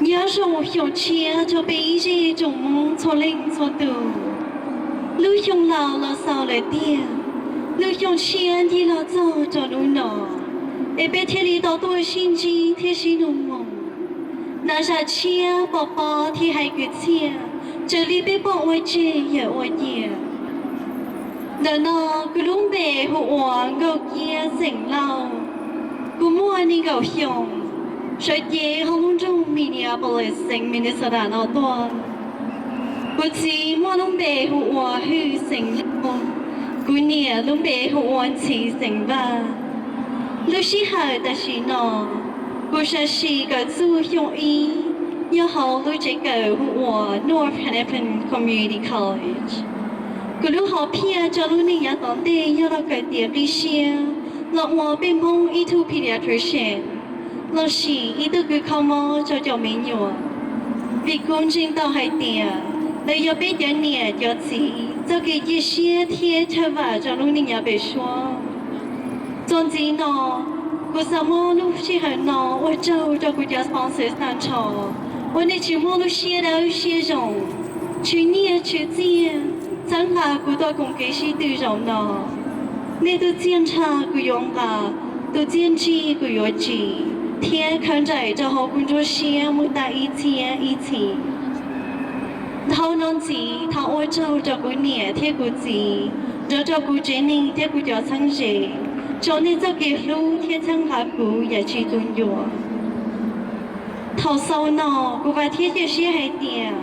Nyob zoo xyoo tshiab rau peb ib zej tsoom Hmoob txhua leej txhua tus. Lub xyoo laus los xaus lawm tiag, lub xyoo tshiab ncig los txog rau hnub no, es peb thiaj li tau tuaj sib ntsib thiab sib nug moo. Nas zam tshiab pov pob thiab hais kwv txhiaj, raws li peb pom ua tseg yawm ua cia. Ntawm no kuv lub npe hu ua Nkauj Kiab xeem Lauj. Kuv muaj nees nkaum xyoo, sawv cev hauv lub nroog Minneapolis xeev Minnesota no tuaj. Kuv txiv muaj lub npe hu ua Hwj xeem Lauj, kuv niam lub npe hu ua Ntxhi xeem Vaj. Lub sij hawm tam sim no, kuv sam sim kawm txuj xyoo ib nyob hauv lub tsev kawm hu ua North Hennepin Community College. Kuv lub hom phiaj rau lub neej yav tom ntej yog los kawm tiav qib siab, los ua peb Hmoob ib tug pediatrician, los sis ib tug kws kho mob rau cov me nyuam. Vim kuv ntseeg tau hais tias lawv yog peb cov niam cov txiv txoj kev cia siab thiab chaw vam rau lub neej yav pem suab. Txuas ntxiv no, kuv xav muab lub sij hawm no ua tsaug rau kuv cov sponsors tag nrho uas nej tsis muaj lub siab dawb siab zoo, tshwm nyiaj tshwm txiaj txhawb nqa kuv tau koom kev sib tw zaum no. Nej tus txiaj nrhaj kuv yuav nqa, tus txiaj ntsig kuv yuav tsim, thiab khaws nraim rau hauv kuv nruab siab mus tas ib txhiab ib txhis. Dhau no ntxiv thov ua tsaug rau kuv niam thiab kuv txiv, nrog rau kuv tsev neeg thiab kuv cov txheeb ze, rau nej txoj kev hlub thiab txhawb nqa kuv yam tsis tu ncua. Thaum xaus no, kuv vam thiab cia siab hais tias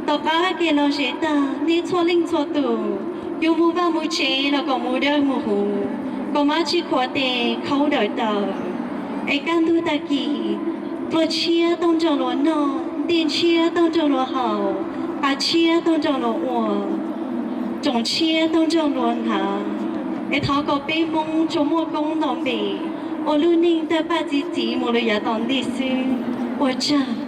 tom qab kev lom zem tag nej txhua leej txhua tus yuav mus vaj mus tsev los kom mus dawb mus huv, kom mab tsis khuav tes khaub daws taw, es kaj ntug tag kis pluas tshiab tau nrog luag noj, nti tshiab tau nrog luag haus, qab tshiab tau nrog luag ua, tsoom tshiab tau nrog luag hnav. Es thov kom peb Hmoob tsuas muaj koob nto npe, ua lub neej tawg paj txi txiv mus lawm yav tom ntej xwb. Ua tsaug.